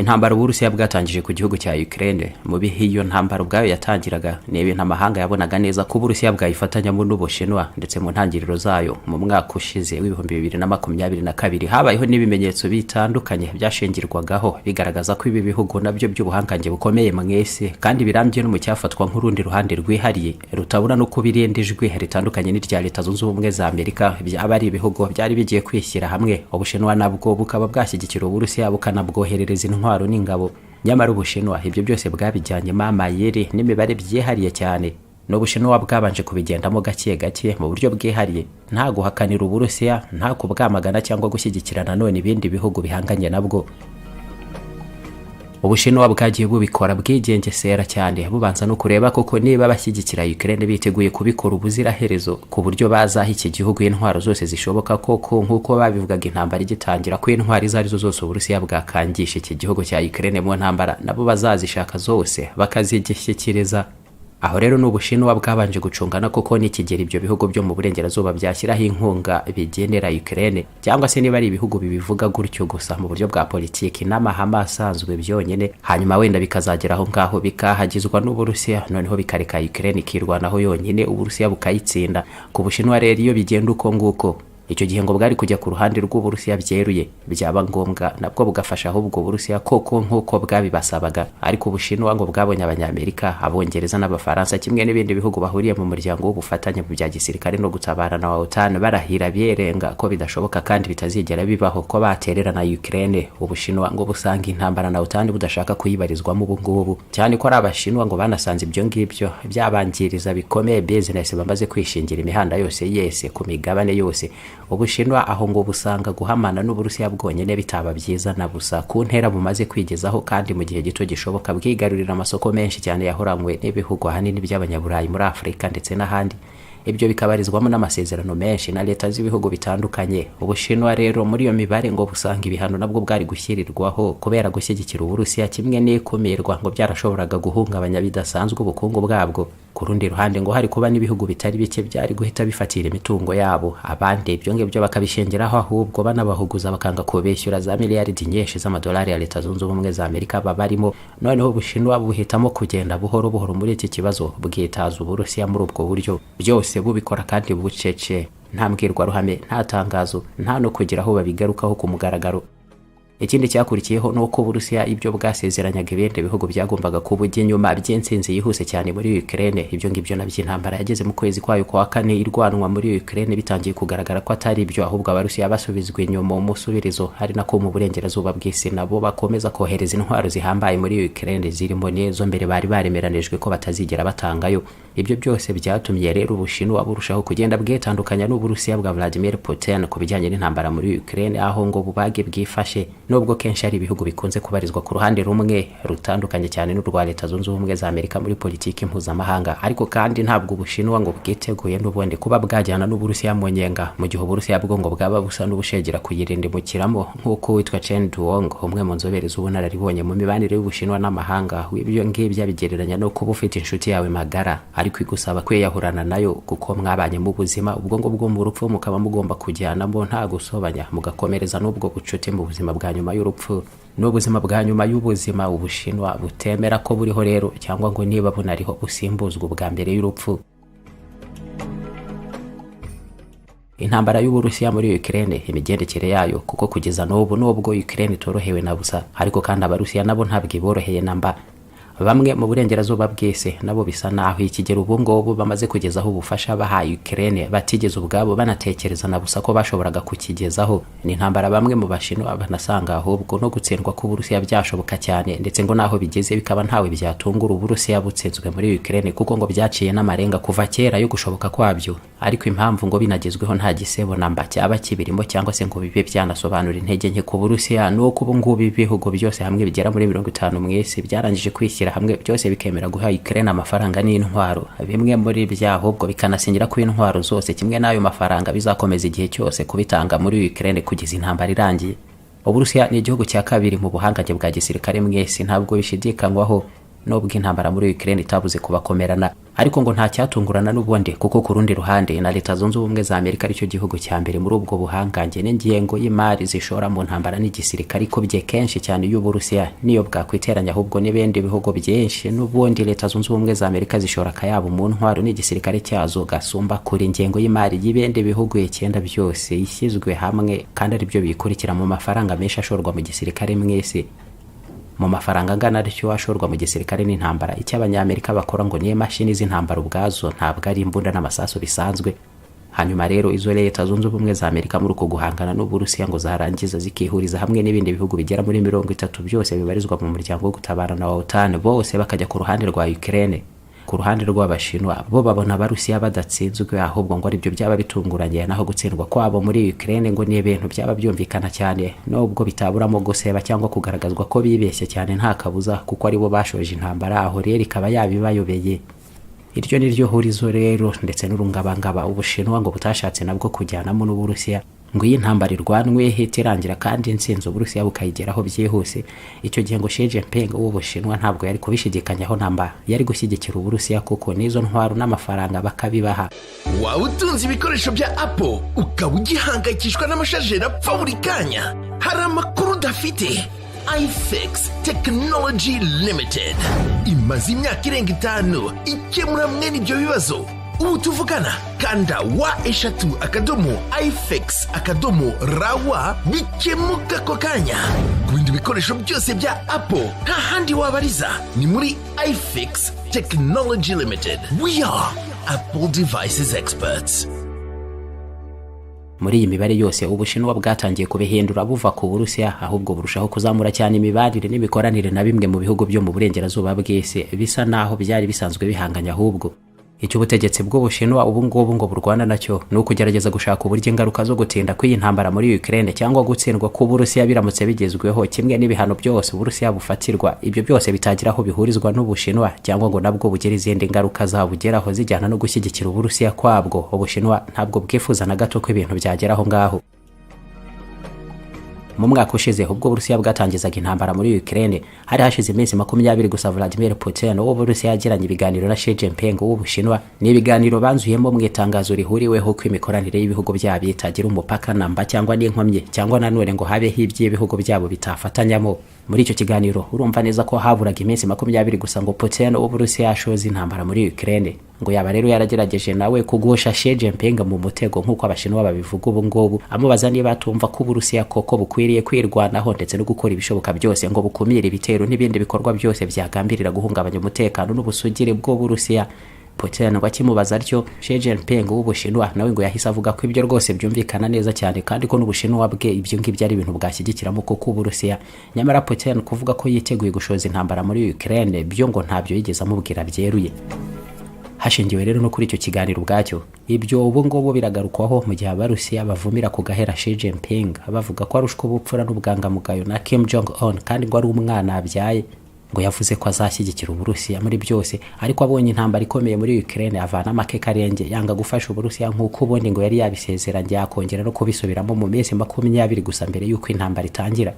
Intambara Uburusiya bwatangije ku gihugu cya Ukraine, mu bihe iyo ntambara ubwayo yatangiraga, ni ibintu amahanga yabonaga neza ko Uburusiya bwayifatanyamo n'Ubushinwa. Ndetse mu ntangiriro zayo mu mwaka ushize w'2022 habayeho n'ibimenyetso bitandukanye byashingirwagaho bigaragaza ko ibi bihugu nabyo by'ubuhangange bukomeye mu isi kandi birambye no mu cyafatwa nk'urundi ruhande rwihariye rutabura no kuba irindi jwi ritandukanye n'irya Leta Zunze Ubumwe za Amerika, byaba ari ibihugu byari bigiye kwishyira hamwe, Ubushinwa nabwo bukaba bwashyigikira Uburusiya, bukanabwoherereza intwaro n'ingabo. Nyamara Ubushinwa ibyo byose bwabijyanyemo amayeri n'imibare byihariye cyane. N'Ubushinwa bwabanje kubigendamo gake gake mu buryo bwihariye, nta guhakanira Uburusiya, nta kubwamagana cyangwa gushyigikira nanone ibindi bihugu bihanganye nabwo. Ubushinwa bwagiye bubikora bwigengesera cyane, bubanza no kureba koko niba bashyigikira Ukraine biteguye kubikora ubuziraherezo, ku buryo bazaha iki gihugu intwaro zose zishoboka koko, nk'uko babivugaga intambara igitangira, ko intwaro izo arizo zose Uburusiya bwakangisha iki gihugu cya Ukraine mu ntambara nabo bazazishaka zose bakazigishyikiriza. Aho rero ni Ubushinwa bwabanje gucungana koko n'ikigero ibyo bihugu byo mu burengerazuba byashyiraho inkunga bigenera Ukraine, cyangwa se niba ari ibihugu bibivuga gutyo gusa mu buryo bwa politiki n'amahame asanzwe byonyine, hanyuma wenda bikazagera aho ngaho bikahagizwa n'Uburusiya, noneho bikareka Ukraine ikirwanaho yonyine, Uburusiya bukayitsinda. Ku Bushinwa rero, iyo bigenda uko nguko, icyo gihe ngo bwari kujya ku ruhande rw'Uburusiya byeruye, byaba ngombwa nabwo bugafasha ahubwo Uburusiya koko nk'uko bwabibasabaga. Ariko Ubushinwa ngo bwabonye Abanyamerika, Abongereza n'Abafaransa kimwe n'ibindi bihugu bahuriye mu muryango w'ubufatanye mu bya gisirikare no gutabarana wa OTAN barahira byerenga ko bidashoboka kandi bitazigera bibaho ko batererana Ukraine. Ubushinwa ngo busanga intambara na OTAN budashaka kuyibarizwamo ubu ngubu, cyane ko ari Abashinwa ngo banasanze ibyo ngibyo byabangiriza bikomeye business bamaze kwishingira imihanda yose yese ku migabane yose. Ubushinwa aho ngo busanga guhamana n'Uburusiya bwonyine bitaba byiza na busa ku ntera bumaze kwigezaho, kandi mu gihe gito gishoboka bwigarurira amasoko menshi cyane yahoranywe n'ibihugu ahanini by'Abanyaburayi muri Afurika ndetse n'ahandi, ibyo bikabarizwamo n'amasezerano menshi na leta z'ibihugu bitandukanye. Ubushinwa rero muri iyo mibare ngo busanga ibihano nabwo bwari gushyirirwaho kubera gushyigikira Uburusiya kimwe n'ikumirwa ngo byarashoboraga guhungabanya bidasanzwe ubukungu bwabwo. Ku rundi ruhande, ngo hari kuba n'ibihugu bitari bike byari guhita bifatira imitungo yabo, abandi ibyo ngibyo bakabishingiraho ahubwo banabahuguza bakanga kubishyura za miliyaridi nyinshi z'amadolari ya Leta Zunze Ubumwe za Amerika babarimo. Noneho Ubushinwa buhitamo kugenda buhoro buhoro muri iki kibazo, bwitaza Uburusiya muri ubwo buryo, byose bubikora kandi bucece, nta mbwirwaruhame, nta tangazo, nta no kugira aho babigarukaho ku mugaragaro. Ikindi cyakurikiyeho ni uko Uburusiya ibyo bwasezeranyaga ibindi bihugu byagombaga kubujya inyuma by'intsinzi yihuse cyane muri Ukraine, ibyo ngibyo nabyo intambara yageze mu kwezi kwayo kwa kane irwanwa muri Ukraine bitangiye kugaragara ko atari ibyo, ahubwo Abarusiya basubizwa inyuma umusubirizo, ari nako mu burengerazuba bw'isi nabo bakomeza kohereza intwaro zihambaye muri Ukraine, zirimo n'izo mbere bari baremeranijwe ko batazigera batangayo. Ibyo byose byatumye rero Ubushinwa burushaho kugenda bwitandukanya n'Uburusiya bwa Vladimir Putin ku bijyanye n'intambara muri Ukraine, aho ngo bubage bwifashe, nubwo kenshi ari ibihugu bikunze kubarizwa ku ruhande rumwe rutandukanye cyane n'urwa Leta Zunze Ubumwe za Amerika muri politiki mpuzamahanga. Ariko kandi ntabwo Ubushinwa ngo bwiteguye n'ubundi kuba bwajyana n'Uburusiya mu nyenga mu gihe Uburusiya bwo ngo bwaba busa n'ubushegera kuyirindimukiramo, nk'uko witwa Chen Duong, umwe mu nzobere z'ubunararibonye mu mibanire y'Ubushinwa n'amahanga, w'ibyo ngibyo abigereranya no kuba ufite inshuti yawe magara ariko igusaba kwiyahurana nayo kuko mwabanye mu buzima, ubwo ngubwo mu rupfu mukaba mugomba kujyanamo nta gusobanya, mugakomereza n'ubwo bucuti mu buzima bwa nyuma y'urupfu. N'ubuzima bwa nyuma y'ubuzima Ubushinwa butemera ko buriho rero, cyangwa ngo niba bunariho busimbuzwa ubwa mbere y'urupfu. Intambara y'Uburusiya muri Ukraine, imigendekere yayo, kuko kugeza n'ubu nubwo Ukraine itorohewe na busa, ariko kandi Abarusiya nabo ntabwo iboroheye namba. Bamwe mu burengerazuba bwese nabo bisa naho ikigero ubu ngubu bamaze kugezaho ubufasha bahaye Ukraine batigeze ubwabo banatekereza na busa ko bashoboraga kukigezaho. Ni intambara bamwe mu Bashinwa banasanga ahubwo no gutsindwa k'Uburusiya byashoboka cyane, ndetse ngo naho bigeze bikaba ntawe byatungura Uburusiya butsinzwe muri Ukraine, kuko ngo byaciye n'amarenga kuva kera yo gushoboka kwabyo. Ariko impamvu ngo binagezweho nta gisebo namba cyaba kibirimo, cyangwa se ngo bibe byanasobanura intege nke ku Burusiya, ni uko ubu ngubu ibihugu byose hamwe bigera muri 50 mu isi byarangije kwishyira hamwe byose bikemera guha Ukraine amafaranga n'intwaro. Bimwe muri byo ahubwo bikanasinyira ko intwaro zose kimwe n'ayo mafaranga bizakomeza igihe cyose kubitanga muri Ukraine kugeza intambara irangiye. Uburusiya ni igihugu cya kabiri mu buhangange bwa gisirikare mu isi, ntabwo bishidikanywaho. Nubwo intambara muri Ukraine itabuze kubakomerana, ariko ngo nta cyatungurana n'ubundi, kuko ku rundi ruhande na Leta Zunze Ubumwe za Amerika, aricyo gihugu cya mbere muri ubwo buhangange n'ingengo y'imari zishora mu ntambara n'igisirikare ikubye kenshi cyane y'Uburusiya, niyo bwakwiteranya ahubwo n'ibindi bihugu byinshi, n'ubundi Leta Zunze Ubumwe za Amerika zishora akayabo mu ntwaro n'igisirikare cyazo gasumba kure ingengo y'imari y'ibindi bihugu icyenda byose ishyizwe hamwe, kandi aribyo bikurikira mu mafaranga menshi ashorwa mu gisirikare mwese. Mu mafaranga angana atyo ashorwa mu gisirikare n'intambara, icyo Abanyamerika bakora ngo niyo mashini z'intambara ubwazo, ntabwo ari imbunda n'amasasu bisanzwe. Hanyuma rero izo Leta Zunze Ubumwe za Amerika muri uko guhangana n'Uburusiya ngo zarangiza zikihuriza hamwe n'ibindi bihugu bigera muri 30 byose bibarizwa mu muryango wo gutabarana wa OTAN, bose bakajya ku ruhande rwa Ukraine. Ku ruhande rw'Abashinwa, bo babona Abarusiya badatsinzwe ahubwo ngo aribyo byaba bitunguranye, naho gutsindwa kwabo muri Ukraine ngo ni ibintu byaba byumvikana cyane, nubwo bitaburamo guseba cyangwa kugaragazwa ko bibeshye cyane nta kabuza, kuko aribo bashoje intambara, aho rero ikaba yabibayobeye. Iryo ni ryo hurizo rero ndetse n'urungabangaba Ubushinwa ngo butashatse nabwo kujyanamo n'Uburusiya, ngo iyi ntambara irwanwe ihita irangira kandi intsinzi Uburusiya bukayigeraho byihuse. Icyo gihe ngo Xi Jinping w'Ubushinwa ntabwo yari kubishidikanyaho namba, yari gushyigikira Uburusiya kuko n'izo ntwaro n'amafaranga bakabibaha. Waba utunze ibikoresho bya Apple ukaba ugihangayikishwa n'amasharijeri apfa buri kanya? Hari amakuru udafite. iFix Technology Limited imaze imyaka irenga 5 ikemura mwene ibyo bibazo. Ubu tuvugana, kanda www.ifix.rw, bikemuka ako kanya. Ku bindi bikoresho byose bya Apple, nta handi wabariza, ni muri iFix Technology Limited. We are Apple devices experts. Muri iyi mibare yose, Ubushinwa bwatangiye kubihindura buva ku Burusiya, ahubwo burushaho kuzamura cyane imibanire n'imikoranire na bimwe mu bihugu byo mu burengerazuba bw'isi bisa naho byari bisanzwe bihanganye. Ahubwo icyo ubutegetsi bw'Ubushinwa ubu ngubu ngo burwana nacyo ni ukugerageza gushaka uburyo ingaruka zo gutinda kw'iyi ntambara muri Ukraine cyangwa gutsindwa k'Uburusiya biramutse bigezweho, kimwe n'ibihano byose Uburusiya bufatirwa, ibyo byose bitagira aho bihurizwa n'Ubushinwa cyangwa ngo nabwo bugire izindi ngaruka zabugeraho zijyana no gushyigikira Uburusiya kwabwo. Ubushinwa ntabwo bwifuza na gato ko ibintu byagera aho ngaho. Mu mwaka ushize, ubwo Uburusiya bwatangizaga intambara muri Ukraine, hari hashize iminsi 20 gusa Vladimir Putin w'Uburusiya yagiranye ibiganiro na Xi Jinping w'Ubushinwa. Ni ibiganiro banzuyemo mu itangazo rihuriweho ko imikoranire y'ibihugu byabo itagira umupaka namba cyangwa n'inkomyi, cyangwa nanone ngo habeho iby'ibihugu byabo bitafatanyamo. Muri icyo kiganiro, urumva neza ko haburaga iminsi 20 gusa ngo Putin w'Uburusiya ashoze intambara muri Ukraine. Ngo yaba rero yaragerageje nawe kugusha Xi Jinping mu mutego, nk'uko Abashinwa babivuga ubu ngubu, amubaza niba atumva ko Uburusiya koko bukwiriye kwirwanaho ndetse no gukora ibishoboka byose ngo bukumire ibitero n'ibindi bikorwa byose byagambirira guhungabanya umutekano n'ubusugire bw'Uburusiya. Putin ngo akimubaza atyo, Xi Jinping w'Ubushinwa nawe ngo yahise avuga ko ibyo rwose byumvikana neza cyane, kandi ko n'Ubushinwa bwe ibyo ngibyo ari ibintu bwashyigikiramo koko Uburusiya. Nyamara Putin kuvuga ko yiteguye gushoza intambara muri Ukraine byo ngo ntabyo yigeze amubwira byeruye. Hashingiwe rero no kuri icyo kiganiro ubwacyo, ibyo ubu ngubu biragarukwaho mu gihe Abarusiya bavumira ku gahera Xi Jinping, bavuga ko arushwa ubupfura n'ubwangamugayo na Kim Jong Un, kandi ngo ari umwana abyaye. Ngo yavuze ko azashyigikira Uburusiya muri byose, ariko abonye intambara ikomeye muri Ukraine avana make karenge, yanga gufasha Uburusiya nk'uko ubundi ngo yari yabisezeranye, yakongera no kubisubiramo mu minsi 20 gusa mbere y'uko intambara itangira.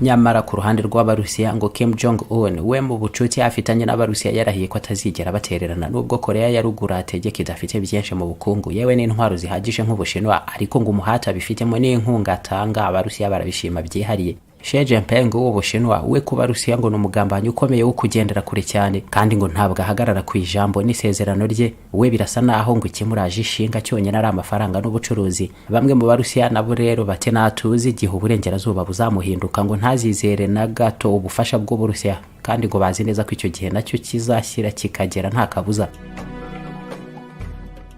Nyamara ku ruhande rw'Abarusiya, ngo Kim Jong Un we mu bucuti afitanye n'Abarusiya yarahiye ko atazigera batererana, nubwo Korea ya Ruguru ategeka idafite byinshi mu bukungu yewe n'intwaro zihagije nk'Ubushinwa, ariko ngo umuhati abifitemo n'inkunga atanga Abarusiya barabishima byihariye. Xi Jinping w'Ubushinwa we ku Barusiya ngo ni umugambanyi ukomeye wo kugendera kure cyane, kandi ngo ntabwo ahagarara ku ijambo n'isezerano rye. We birasa naho ngo ikimuraje ishinga cyonyine ari amafaranga n'ubucuruzi. Bamwe mu Barusiya nabo rero bate natuzi igihe uburengerazuba buzamuhinduka, ngo ntazizere na gato ubufasha bw'Uburusiya, kandi ngo bazi neza ko icyo gihe nacyo kizashyira kikagera nta kabuza.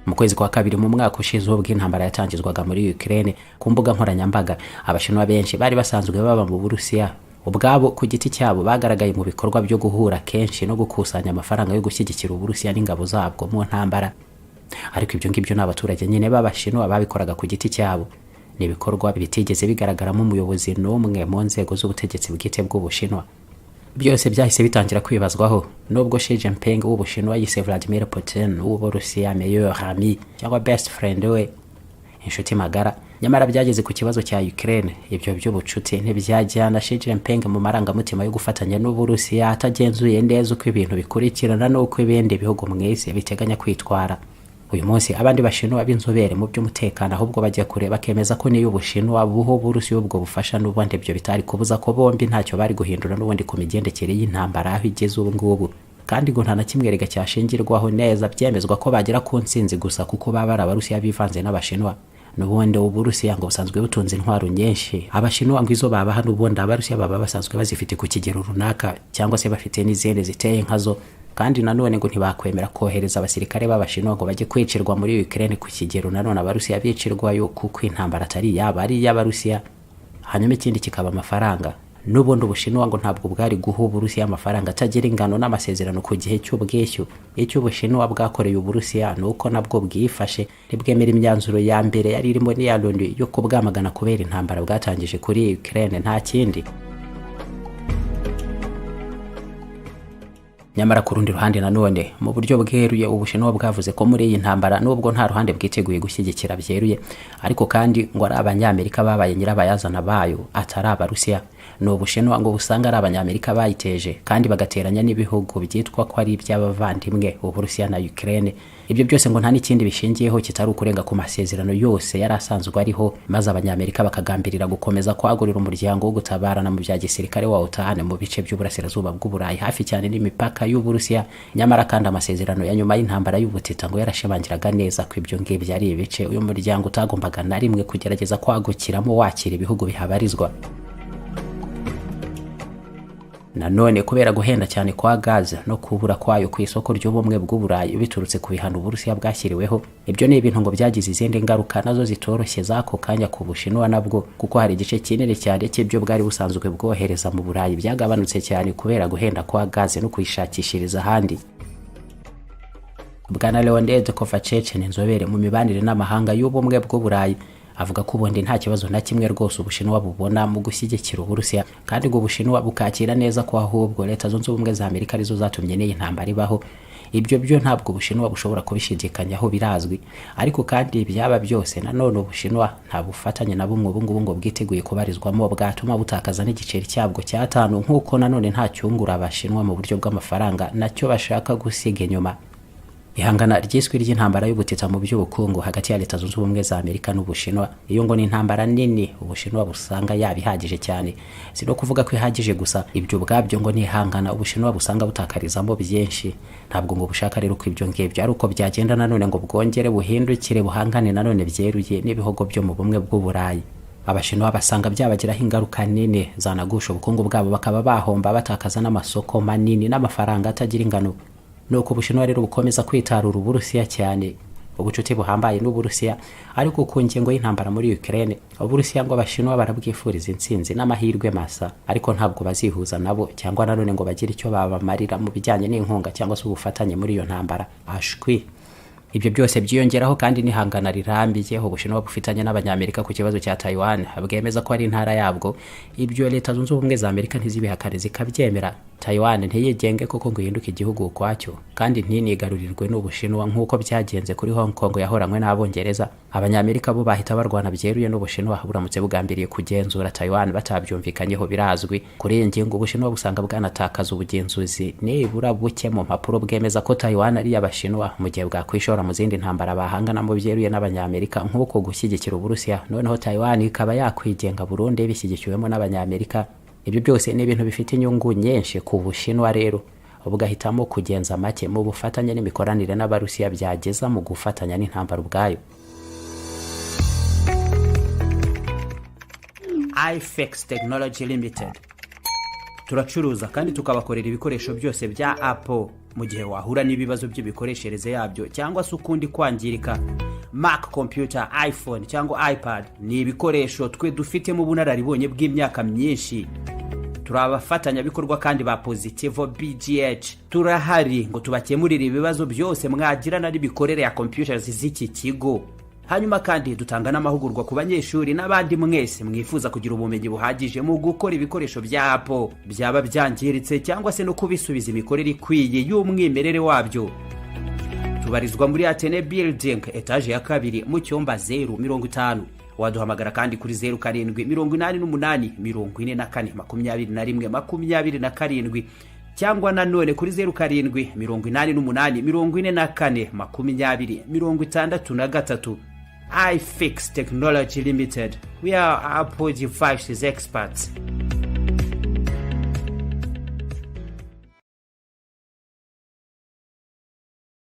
Mu kwezi kwa kabiri mu mwaka ushize, ubwo intambara yatangizwaga muri Ukraine, ku mbuga nkoranyambaga Abashinwa benshi bari basanzwe baba mu Burusiya ubwabo ku giti cyabo bagaragaye mu bikorwa byo guhura kenshi no gukusanya amafaranga yo gushyigikira Uburusiya n'ingabo zabwo mu ntambara. Ariko ibyo ngibyo ni abaturage nyine b'Abashinwa babikoraga ku giti cyabo, ni ibikorwa bitigeze bigaragaramo umuyobozi n'umwe mu nzego z'ubutegetsi bwite bw'Ubushinwa. Byose byahise bitangira kwibazwaho nubwo Xi Jinping w'Ubushinwa yise Vladimir Putin w'Uburusiya meilleur ami cyangwa best friend we, inshuti magara. Nyamara Nyamara byageze ku kibazo cya Ukraine, ibyo by'ubucuti ntibyajyana Xi Jinping mu marangamutima yo gufatanya n'Uburusiya atagenzuye neza uko ibintu bikurikirana n'uko ibindi bihugu mu isi biteganya kwitwara. Uyu munsi abandi Bashinwa b'inzobere mu by'umutekano ahubwo bajya kure, bakemeza ko niyo Ubushinwa buho Uburusiya ubwo bufasha, n'ubundi ibyo bitari kubuza ko bombi ntacyo bari guhindura n'ubundi ku migendekere y'intambara aho igeze ubu ngubu. Kandi ngo nta na kimwe rega cyashingirwaho neza byemezwa ko bagera ku ntsinzi gusa kuko baba ari Abarusiya bivanze n'Abashinwa. N'ubundi Uburusiya ngo busanzwe butunze intwaro nyinshi, Abashinwa ngo izo babaha n'ubundi Abarusiya baba basanzwe bazifite ku kigero runaka, cyangwa se bafite n'izindi ziteye nkazo. Kandi nanone ngo ntibakwemera kohereza abasirikare b'Abashinwa ngo bajye kwicirwa muri Ukraine ku kigero nanone Abarusiya bicirwayo, kuko intambara atari iyabo, ari iy'Abarusiya. Hanyuma ikindi kikaba amafaranga. N'ubundi Ubushinwa ngo ntabwo bwari guha Uburusiya amafaranga atagira ingano n'amasezerano ku gihe cy'ubwishyu. Icyo Ubushinwa bwakoreye Uburusiya ni uko nabwo bwifashe ntibwemera imyanzuro ya mbere yari irimo n'iya Loni yo kubwamagana kubera intambara bwatangije kuri Ukraine, nta kindi. Nyamara ku rundi ruhande nanone, mu buryo bweruye, Ubushinwa bwavuze ko muri iyi ntambara, nubwo nta ruhande bwiteguye gushyigikira byeruye, ariko kandi ngo ari Abanyamerika babaye nyirabayazana bayo, atari Abarusiya. Ni Ubushinwa ngo busanga ari Abanyamerika bayiteje kandi bagateranya n'ibihugu byitwa ko ari iby'abavandimwe, Uburusiya na Ukraine. Ibyo byose ngo nta n'ikindi bishingiyeho kitari ukurenga ku masezerano yose yari asanzwe ariho, maze Abanyamerika bakagambirira gukomeza kwagurira umuryango wo gutabarana mu bya gisirikare wa OTAN mu bice by'uburasirazuba bw'Uburayi, hafi cyane n'imipaka y'Uburusiya. Nyamara kandi amasezerano ya nyuma y'intambara y'ubutita ngo yarashimangiraga neza ko ibyo ngibyo ari ibice uyu muryango utagombaga na rimwe kugerageza kwagukiramo wakira ibihugu bihabarizwa. Nanone kubera guhenda cyane kwa gaza no kubura kwayo ku isoko ry'Ubumwe bw'Uburayi biturutse ku bihano Uburusiya bwashyiriweho, ibyo ni ibintu ngo byagize izindi ngaruka nazo zitoroshye z'ako kanya ku Bushinwa nabwo, kuko hari igice kinini cyane cy'ibyo bwari busanzwe bwohereza mu Burayi byagabanutse cyane kubera guhenda kwa gaze no kuyishakishiriza ahandi. Bwana Leonid Kovacek ni inzobere mu mibanire n'amahanga y'Ubumwe bw'Uburayi. Avuga ko ubundi nta kibazo na kimwe rwose Ubushinwa bubona mu gushyigikira Uburusiya, kandi ngo Ubushinwa bukakira neza ko ahubwo Leta Zunze Ubumwe za Amerika arizo zatumye n'iyi ntambara ibaho. Ibyo byo ntabwo Ubushinwa bushobora kubishidikanyaho, birazwi. Ariko kandi byaba byose, nanone Ubushinwa nta bufatanye na bumwe ubungubu ngo bwiteguye kubarizwamo bwatuma butakaza n'igiceri cyabwo cy'atanu, nk'uko nanone nta cyungura Abashinwa mu buryo bw'amafaranga nacyo bashaka gusiga inyuma. Ihangana ryiswe ry'intambara y'ubutita mu by'ubukungu hagati ya Leta Zunze Ubumwe za Amerika n'Ubushinwa, iyo ngo ni intambara nini Ubushinwa busanga yaba ihagije cyane. Si no kuvuga ko ihagije gusa, ibyo ubwabyo ngo ni ihangana Ubushinwa busanga butakarizamo byinshi. Ntabwo ngo bushaka rero ko ibyo ngibyo ari uko byagenda nanone ngo bwongere buhindukire buhangane nanone byeruye n'ibihugu byo mu Bumwe bw'Uburayi. Abashinwa basanga byabagiraho ingaruka nini zanagusha ubukungu bwabo, bakaba bahomba, batakaza n'amasoko manini n'amafaranga atagira ingano. Nuko Ubushinwa rero bukomeza kwitarura Uburusiya cyane, ubucuti buhambaye n'Uburusiya. Ariko ku ngingo y'intambara muri Ukraine, Uburusiya ngo Abashinwa barabwifuriza intsinzi n'amahirwe masa, ariko ntabwo bazihuza nabo cyangwa nanone ngo bagire icyo babamarira mu bijyanye n'inkunga cyangwa se ubufatanye muri iyo ntambara, ashwi. Ibyo byose byiyongeraho kandi n'ihangana rirambiye Ubushinwa bufitanye n'Abanyamerika ku kibazo cya Taiwan, bwemeza ko ari intara yabwo. Ibyo Leta Zunze Ubumwe za Amerika ntizibihakane, zikabyemera. Taiwan ntiyigenge koko ngo ihinduke igihugu ukwacyo, kandi ntinigarurirwe n'Ubushinwa nk'uko byagenze kuri Hong Kong yahoranywe n'Abongereza. Abanyamerika bo bahita barwana byeruye n'Ubushinwa buramutse bugambiriye kugenzura Taiwan batabyumvikanyeho, birazwi. Kuri iyi ngingo Ubushinwa busanga bwanatakaza ubugenzuzi nibura buke mu mpapuro bwemeza ko Taiwan ari iy'Abashinwa, mu gihe bwakwishora mu zindi ntambara bahanganamo byeruye n'Abanyamerika, nk'uko gushyigikira Uburusiya, noneho Taiwan ikaba yakwigenga burundu bishyigikiwemo n'Abanyamerika. Ibyo byose ni ibintu bifite inyungu nyinshi ku Bushinwa, rero bugahitamo kugenza make mu bufatanye n'imikoranire n'Abarusiya byageza mu gufatanya n'intambara ubwayo. iFix Technology Limited turacuruza kandi tukabakorera ibikoresho byose bya Apple. Mu gihe wahura n'ibibazo by'imikoreshereze yabyo cyangwa se ukundi kwangirika, Mac computer, iPhone cyangwa iPad, ni ibikoresho twe dufitemo ubunararibonye bw'imyaka myinshi. Turi abafatanyabikorwa kandi ba Positivo BGH. Turahari ngo tubakemurire ibibazo byose mwagirana n'imikorere ya computers z'iki kigo. Hanyuma kandi dutanga n'amahugurwa ku banyeshuri n'abandi mwese mwifuza kugira ubumenyi buhagije mu gukora ibikoresho bya Apple byaba byangiritse, cyangwa se no kubisubiza imikorere ikwiye y'umwimerere wabyo. Tubarizwa muri Atene Building, etaje ya kabiri, mu cyumba 050. Waduhamagara kandi kuri 0788442127, cyangwa nanone kuri 0788442063. iFix Technology Limited, we are Apple devices experts.